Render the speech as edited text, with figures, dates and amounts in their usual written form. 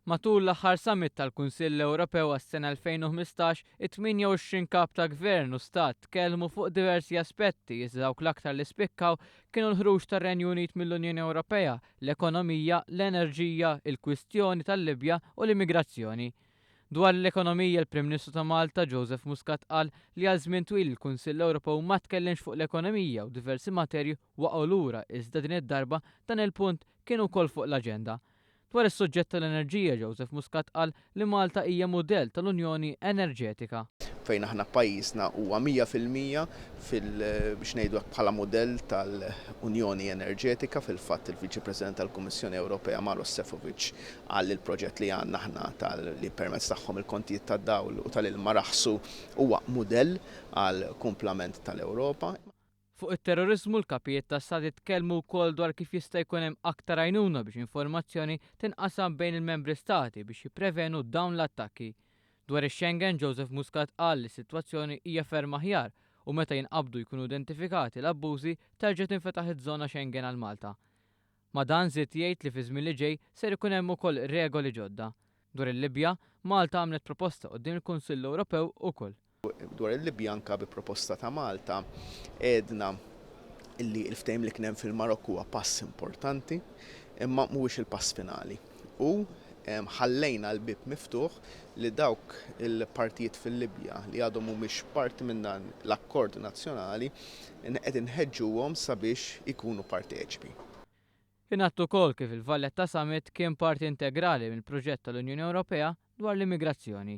Matul l-aħħar summit tal-Kunsill Ewropew għas-sena 2015, it-28 kap ta' gvern u stat tkellmu fuq diversi aspetti iżda dawk l-aktar li spikkaw kienu l-ħruġ tar-Renju Unit mill-Unjoni Ewropea, l-ekonomija, l-enerġija, il-kwistjoni tal-Libja u l-immigrazzjoni. Dwar l-ekonomija l-Prim Ministru ta' Malta Joseph Muscat qal li għal żmien twil il-Kunsill Ewropew ma tkellimx fuq l-ekonomija u diversi materji waqgħu lura iżda din id-darba dan il-punt kien ukoll fuq l-aġenda. Dwar is-suġġett tal-enerġija, Joseph Muscat qal li Malta hija mudell tal-Unjoni Enerġetika. Fejn aħna pajjiżna huwa 100% fil biex ngħidu hekk bħala mudell tal-Unjoni Enerġetika. Fil-fatt il-Viċi President tal-Kummissjoni Ewropea Maros Sefcovic qal li l-proġett li għandna aħna tal li permezz tagħhom il-kontijiet tad-dawl u tal-ilma raħsu huwa mudell għall-kumplament tal-Ewropa. Fuq it-terroriżmu l-kapijiet ta' stati tkellmu wkoll dwar kif jista' jkun hemm aktar għajnuna biex informazzjoni tinqasam bejn il-membri stati biex jipprevenu dawn l-attakki. Dwar ix-Schengen, Joseph Muscat qal li s-sitwazzjoni hija ferm aħjar u meta jinqabdu jkunu identifikati l-abbużi terġa' tinfetaħ iż-żona Schengen għal Malta. Ma' dan żied jgħid li fi żmien li ġej ser ikun hemm ukoll regoli ġodda. Dwar il-Libja, Malta għamlet proposta quddiem il-Kunsill Ewropew ukoll. Dwar il-Libja anka bi proposta ta' Malta għedna illi l-ftehim li kien hemm fil-Marokk huwa pass importanti imma mhuwiex il-pass finali. U ħallejna l-bieb miftuħ li dawk il-partijiet fil-Libja li għadhom mhumiex parti minn dan l-akkord nazzjonali qed inħeġġuhom sabiex ikunu parteċipi. Ingħad ukoll kif il-Valletta Summit kien parti integrali mill-proġett tal-Unjoni Ewropea dwar l-immigrazzjoni.